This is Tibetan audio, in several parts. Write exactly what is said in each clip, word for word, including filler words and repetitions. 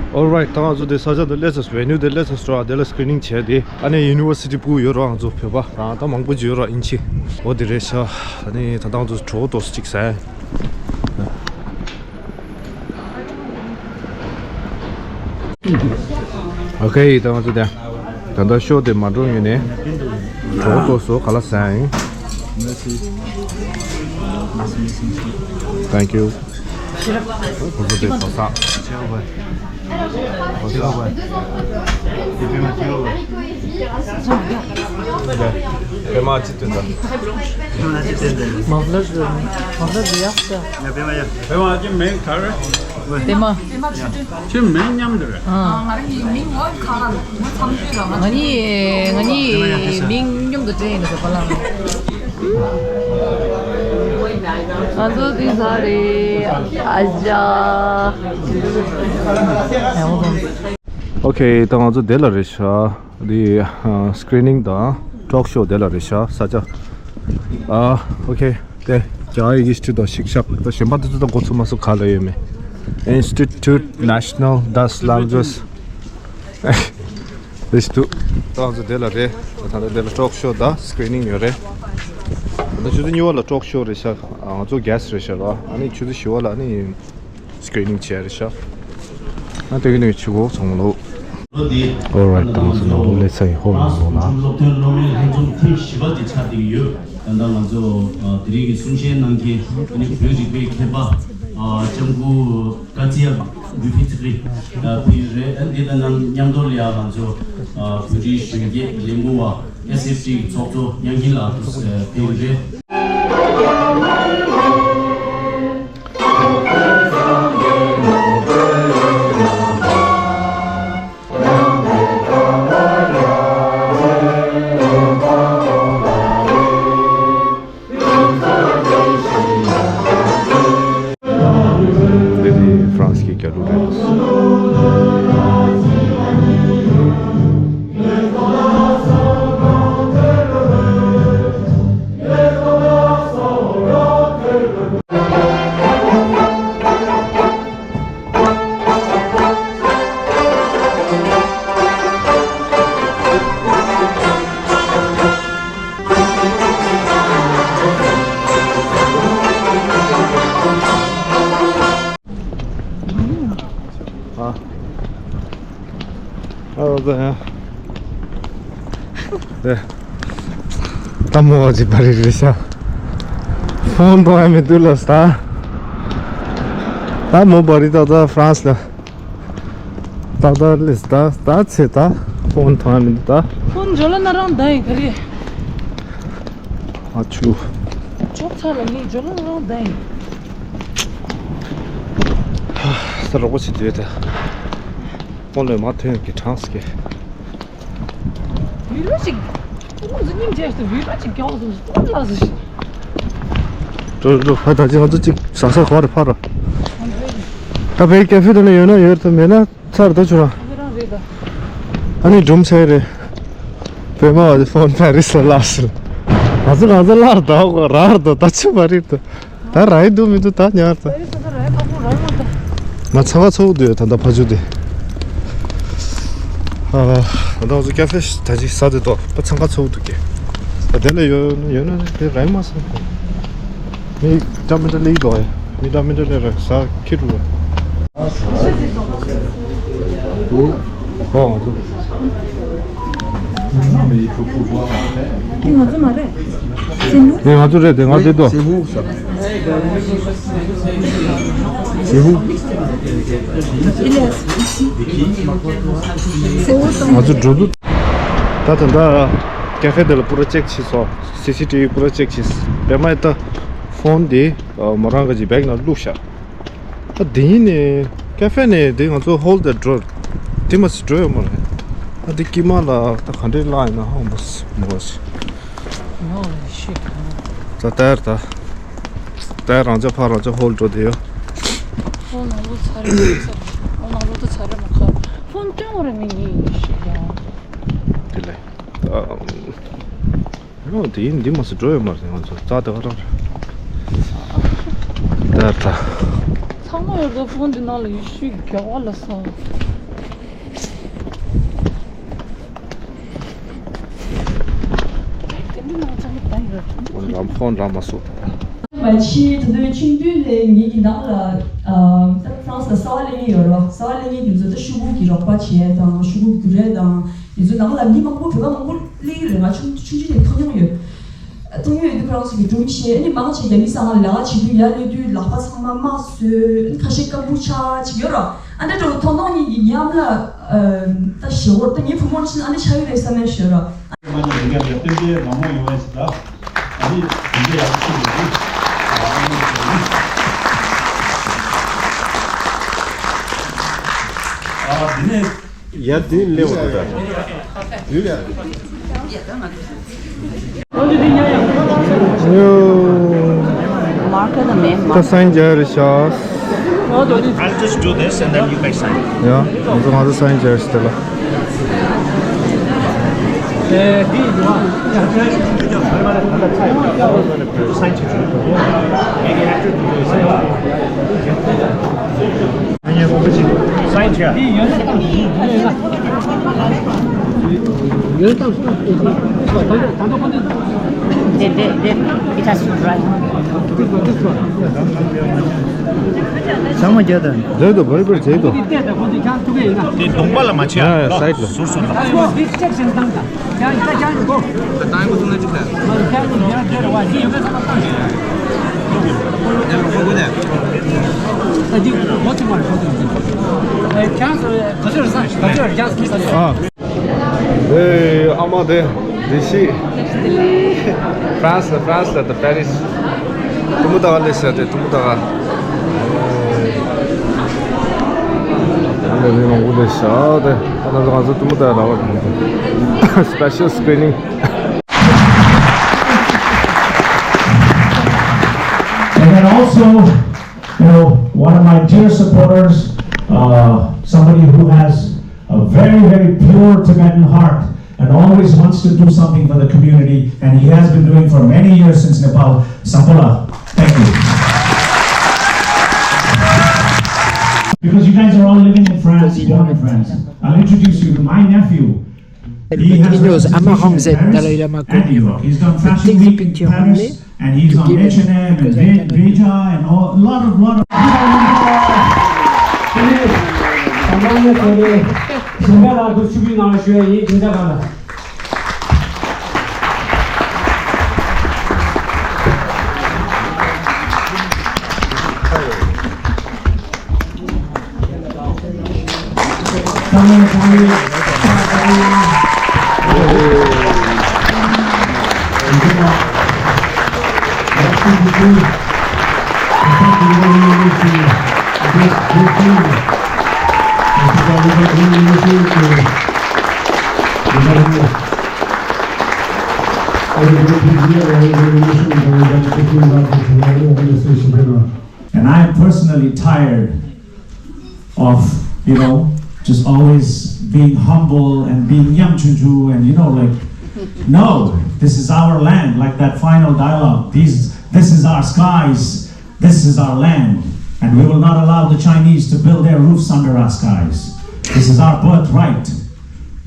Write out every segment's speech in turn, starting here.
Alright, ད་ང་ཚོ་དེ་ས་ཆ་དེ་སླེབས་ཚར། venue་དེ་སླེབས་ཚར་ར། དེ་ལ་screening་བྱས་ཏེ། ཨ་ནི་university་ཕྲུ་གུ་ཡོད་ར། ང་ཚོ་བོད་པ་རང་ད་མང་པོ་ཅིག་ཡོད་ར། དབྱིན་ཇི་འོ་དེ་རེད་ཤག་ཨ་ནི་ད་ལྟ་ང་ཚོ་གྲོགས་ཏོག་ཙམ་ཅིག་ཟ། Okay, ད་ང་ཚོ་དེ་ད་ལྟ་ཤོ་དེ་མ་འགྲོ་ཡོད་ནས། གྲོགས་ཏོག་ཙམ་ག་ལ་ཟ་ཡིན། Thank you. ཁོ་ཚོ་དེ་གོ་ས། Comment tu te sens? Mauvais, mauvais, bien. Comment tu me carré? Tema. Chin men nyam de. Ah. Ngani, ngani, ming nyum de train de pala. Anzo di sare aja. Okay, ད་ང་ཚོ་དེ་ལ་རེད་ཤག་འདི་screening་དང་talk show་དེ་ལ་རེད་ཤག་ས་ཆ། ཨ། Okay, དེ་རྒྱ་ཡི་གི་ཧིས་ཊི་རི་དང་ཤིག་ཤག་ད་གཞན་པ་དེ་ཚོ་ད་འགོ་ཚུགས་མ་ཚུགས་ག་ལ་ཡོད་མེད། Institut National das Languages། རེད་འདུག་ད་ང་ཚོ་དེ་ལ་རེད། ད་ད་དེ་ལ་talk show་དང་screening་ཡོད་རེད། ད་ཆུ་ཚོད་གཉིས་པ་ལ་talk show་རེད་ཤག་ང་ཚོ་guest་རེད་ཤག་ཨ་ནི་ཆུ་ཚོད་བཞི་པ་ལ་ཨ་ནི། Screening་བྱས་རེད་ཤག་ཨ་དེ་གི་ནས་ཆུ་གོ་ཚོང་ལོ། Alright, ད་ང་ཚོ་ནང་ལོགས་སླེབས་ཚར་ཡིན། ཧོ་ནང་ལོགས་ལ། སློབ་ཐོན་སློབ་མའི་ལྷན་འཛོམས་ཐེངས་བཞི་པ་དེ་ཆགས་བསྡད་ཀྱི་ཡོད། ད་ལྟ་ང་ཚོ་དེ་རིང་གི་གསུང་བཤད་གནང་མཁན་ཨ་ནི་བོད་རིག་པའི་མཁས་པ་ལྕམ་སྐུ་ཀ་ཙི་ཡ་བི་ཕི་ཚི་རི་ཕེབས་ཡོད་རེད། ཨ་འདི་དང་མཉམ་དུ་ལ་ཡ་ང་ཚོ་བོད་རིགས་གཞོན་སྐྱེས་ལས་འགུལ་བ་ཨེས་ཨེཕ་ཊི་གི་ཚོགས་གཙོ་དབྱངས་སྐྱིད་ལགས་ཕེབས་ཡོད་རེད། འདི་ནི་ཧྥ་རན་སི་གི་རྒྱལ་གླུ་རེད། ཨ། ཨ་ད་ཡ། དེ། ད་མོ་བ་ཅིག་པ་རི་རི་ཤ། ཕོན་གཏོང་ཡ་མི་འདུག་ལ་ས། ད་མོ་པ་རི་ད་ད་ཧྥ་རན་སི་ལ། ད་ད་ལིས་ད་ད་ཚེ་ད་ཕོན་གཏོང་ཡ་མི་འདུག་ད། ཕོན་ཇོ་ལ་ན་རང་ད་ཡིན་ག་རེ། ཨ་ཆུ། ཅོག་ཚ་ལ་ངས་ཇོ་ལ་ན་རང་ད་ཡིན། ས་རོགས་པ་ཞིག་འདུག་ད། ཕོན་ལས་མ་ཐོན་གི་གྲངས་སུ་གི། བི་ལོ་ཅིག་ཁོང་ཚོ་སྙིང་རྗེ་སྟེ་བི་ལོ་ཅིག་རྒྱག་སོང་ཟེར་ལ་ཟེར། འགྲོ་འགྲོ་ཕ་ད་ཅི་ང་ཚོ་ཅིག་ཟ་ས་ག་རེ་ཕ་ར། ད་བའི་ཀེ་ཧྥེ་དེ་ལ་ཡོད་ན་ཡོད་ད་མེད་ན་ཚར་ད་ཆུ་ར། ཨ་ནི་སྒྲུང་ཚེ་རེད། བོད་མ་བ་དེ་ཕོན་པེ་རི་སི་ལ་ལ་ཟེར། ང་ཚོ་ང་ཚོ་ལར་ད་རར་ད་ད་ཆུ་མ་རེད་ད། ད་ར་ཡི་འདུག་མི་འདུག་ད་ཉར་ད། ང་ཚང་ཁ་ཚོགས་འདུག་ད་ད་ཕ་ཇུ་དེ། ཨ། ད་ང་ཚོ་ཀ་ཧྥེ་ད་ཅིག་ཟ་དེ་ཏོ་ད་ཚང་ཁ་ཚོགས་འདུག་གི། ད་དེ་ལ་ཡོད་ཡོད་ན་དེ་ར་ཡི་མ་ཟ། མི་ད་མི་ད་ལི་དོ་ཡ་མི་ད་མི་ད་ལི་ར་ཟ་ཁྱི་རུ། ཨོ། དེ་ང་ཚོ་མ་རེད། དེ་ང་ཚོ་རེད་དེ་ང་དེ་དོ། C'est vous ça? C'est vous? ང་ཚོ་འགྲོ་འདུག་ད་ད་ད་ཀ་ཧྥེ་དེ་ལ་པུ་ར་ཅེག་བྱས་སོ། སི་སི་ཊི་བི་པུ་ར་ཅེག་བྱས། པད་མ་ཡི་ད་ཕོན་དེ་མོ་རང་གི་བེག་ནང་བླུགས་ཤག་ད་དེ་ཡིན་ནས་ཀ་ཧྥེ་ནས་དེ་ང་ཚོ་ཧོལ་དེ་འགྲོ། དེ་མ་སི་འགྲོ་ཡོད་མ་རེད། ད་དེ་དཀྱིལ་མ་ལ་ད་ག་འདྲས་ལ་ཡིན་ན་ཧོ་མོ་སི་མོ་སི། ད་ལྟར་ད། ད་རང་ཅག་ཕ་རང་ཅག་ཧོལ་འགྲོ་དེ་ཡོད། ཧོལ་ནང་ལོགས་ཚར་རེ་མ་ཚར། ཧོལ་ནང་ལོགས་ད་ཚར་རེ་མ་ཁ། ཕོན་སྟོན་བ་རེ་མི་ཉིད་ཡིན་ཞེས་ཀྱང་། དེ་ལས། ཨ། ཨོ་དེ་ཡིན་འདི་མ་སུ་འགྲོ་ཡོད་མ་རེད། ང་ཚོ་རྩ་དེ་ག་རང་རེད། ད་ད། ཚང་མ་ཡོད་ཚོ་ཕོན་འདི་ནང་ལ་ཡུལ་ཤུལ་རྒྱག་པ་ལ་སོང་། ཁོང་འགྲམ་ཁོང་འགྲམ་མ་སོང་། མ་ཕྱི་ད་དུང་ཆུང་དུས་ནས་ངེད་ཀྱི་ནང་ལ་ཨ་ད་ཧྥ་རན་སི་ལ་གསར་པ་སླེབས་མཁན་ཡོད་རེད་བ། གསར་པ་སླེབས་མཁན་དེ་ཚོ་ད་ཤོག་བུ་གི་རོགས་པ་བྱས་དང་ཤོག་བུ་བསྒྱུར་ཡས་དང་དེ་ཚོ་ནང་ལ་མི་མང་པོ་བོད་པ་མང་པོ་སླེབས་ཀྱི་རེད། ང་ཆུང་ཆུང་ཆུང་ནས་མཐོང་མྱོང་ཡོད། མཐོང་མྱོང་ཡོད་དུས་ཁོ་རང་ཚོ་གི་སྒྲུང་བཤད། ཨ་ནི་མང་ཆེ་རྒྱ་མི་ཚང་ལ་ལས་ཀ་བྱེད་དུས་ཡར་སླེབས་དུས་ལག་པ་ཚང་མ་རྨ་བཟོས། ཨ་ནི་ཁ་ཤས་སྐམ་པོ་ཆགས་ཅིག་ཡོད་ར། ཨ་འདྲ་འདྲ་བོ་མཐོང་མཐོང་གཉིས་ཀྱི་ཉམས་ལ་ཨ་ད་ཞེ་བོར་ད་ངའི་བུ་མོར་ཕྱིན་ཨ་འདྲ་ཆགས་ཡོད་རེད་བསམ་ཡ་ཞིག་ཡོད་ར། མ་ཉམས་རིག་པ་ལ་བརྟེན་ཏེ་མང་མང་ཡོང་བའི་ཞིག་ལ། ཨ་ནི་དེ་འདྲ་ཡག་པོ་ཞིག་ཡོད་རེད། ཨ་ནི་ཡ་དེ་ལེའུ་དེ་ད་དེ་ལེའུ། Marker the main ད་marker. སའིན་རྒྱག་རེད་ཤག I'll just do this and then you guys sign. ཡ། ང་ཚོ་ང་ཚོ་སའིན་རྒྱག་རེད་ཤག་དེ་ལ། སའིན་བྱས། They, they, they, it has to dry. ཚང་མ་རྒྱག་དང་། རེད་དོ། བར་བར་བྱེད་དོ། དེ་གདོང་པ་ལ་མ་བྱེད་ཡ། ཡ་ཡ། སའིད་ལ། ཟུར་ཟུར་ལ། ཨ། ཨེ། ཨ་མ་དེ་དེ་ཤི། ཧྥ་རན་སི་ལ། ཧྥ་རན་སི་ལ་ད་པེ་རི་སི། ཐུ་མུ་ད་ག་ལས་ཤ་དེ་ཐུ་མུ་ད་ག་ཨ་ལས་ནི་མང་པོ་ལས་ཤ་དེ། ད་ང་ཚོ་ཐུ་མུ་ད་ག་ལ་བ། Special screening. And then also, you know, one of my dear supporters, uh, somebody who has a very, very pure Tibetan heart and always wants to do something for the community, and he has been doing for many years since Nepal. Sampola, thank you. Because you guys are all living in France, born in France, I'll introduce you to my nephew. He has representation in Paris and New York. He's done Fashion Week in Paris, and he's on H and M and Ve- Veja and all, a lot of, lot of. And I am personally tired of, you know, just always being humble and being yamchunju and, you know, like, no, this is our land, like that final dialogue. These, this is our skies, this is our land, and we will not allow the Chinese to build their roofs under our skies. This is our birthright.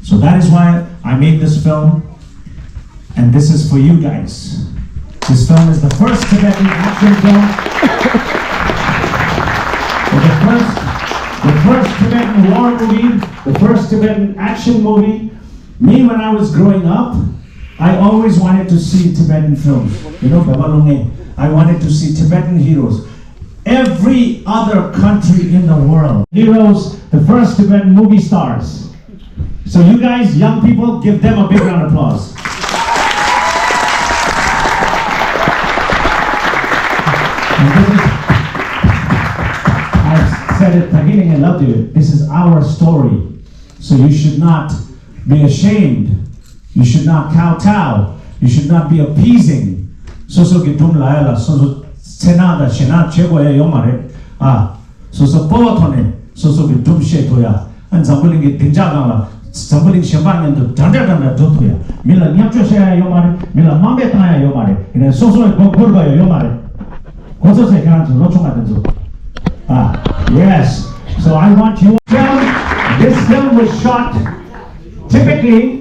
So that is why I made this film. And this is for you guys. This film is the first Tibetan action film. The first, the first Tibetan war movie, the first Tibetan action movie. Me, when I was growing up, I always wanted to see Tibetan films. You know, Baba Lunge, I wanted to see Tibetan heroes. Every other country in the world, heroes, the first Tibetan movie stars. So you guys, young people, give them a big round of applause. And this is, I've said it, Tagine, I love you. This is our story. So you should not be ashamed. You should not kowtow. You should not be appeasing. སོ་སོ་གི་སྒྲུང་ལ་ཡ་ལ་སོ་སོ་ཚེ་ན་དང་ཞེ་ན་བྱེད་དགོས་ཡ་ཡོད་མ་རེད། ཨ། སོ་སོ་སྤོབས་པ་ཐོག་ནས་སོ་སོ་གི་སྒྲུང་བཤད་ཐུབ་ཡ། ཨ། འཛམ་བུ་གླིང་གི་སྡིངས་ཆ་སྒང་ལ། འཛམ་བུ་གླིང་གཞན་པ་མཉམ་དུ་འདྲ་འདྲ་འདྲ་འདྲ་འགྲོ་ཐུབ་ཡ། མི་ལ་བརྙས་བཅོས་བྱེད་ཡ་ཡོད་མ་རེད། མི་ལ་དམའ་འབེབས་བཏང་ཡ་ཡོད་མ་རེད། ཡིན་ནའི་སོ་སོ་ཡི་མགོ་སྒུར་བ་ཡ་ཡོད་མ་རེད། གོ་ཚོད་ཟེར། ཁྱེད་རང་ཚོ་ལོ་ཆུང་བ་དེ་ཚོ། Ah, yes. So I want you. Film, this film was shot. Typically,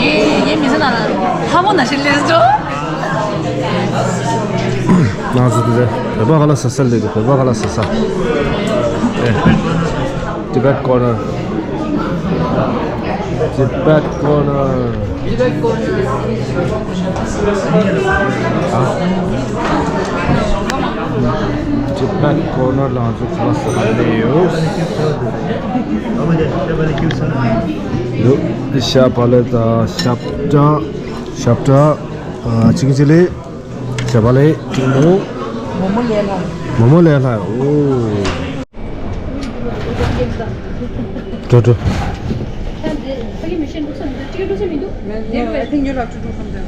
ཡེ་ཡེ་མི་ཟེར་ན་ལ་ཧ་མོ་ན་ཤི་ལེ་ཟོ། ང་ཚོ་དེ་བོད་པ་ག་ལ་ས་ས་ལེ་བོད་པ་ག་ལ་ས་ས། Tibet Corner. Tibet Corner. Tibet Corner ལ་ང་ཚོ་ཁ་ལག་ཟ་ག་སླེབས་ཡོད། ཡོད། ཤ་བག་ལེབ་དང་ཞབས་བྲ། ཞབས་བྲ། ཨ། ཅིང་ཅི་ལི། ཞབས་བག་ལེབ། ཀྲིན་མོག་མོ་མོ་ལས་སླ། མོ་མོ་ལས་སླ། ཨོ། འགྲོ་འགྲོ། No, I think you have to do from there.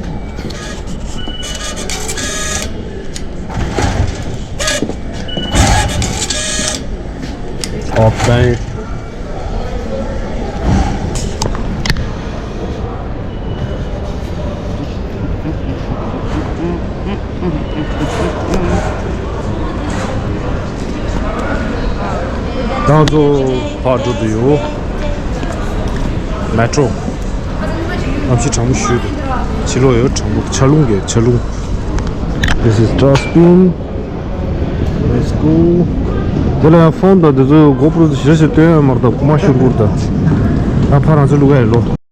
ཨོ་པན། ད་ང་ཚོ་ཕར་འགྲོ་འདོད་ཡོད། མེ་ཊྲོ། གནམ་གཤིས་གྲང་མོ་ཞེ་པོ་འདུག་ཕྱི་ལོགས་ཡོད་གྲང་མོ། ཆར་རླུང་གི་ཆར་རླུང་། This is dustbin. Let's go. དེ་ལ་ཡང་ཕོན་དང་དེ་ཚོ་གོ་པྲོ་དེ་ཞེ་དྲག་སྟོན་ཡ་མ་རེད། ད་ཁོ་མ་ཤོར་འགྲོ་ད། ད་ཕར་རང་ཚོ་བླུག་ཡ་ཡིན་ལོ།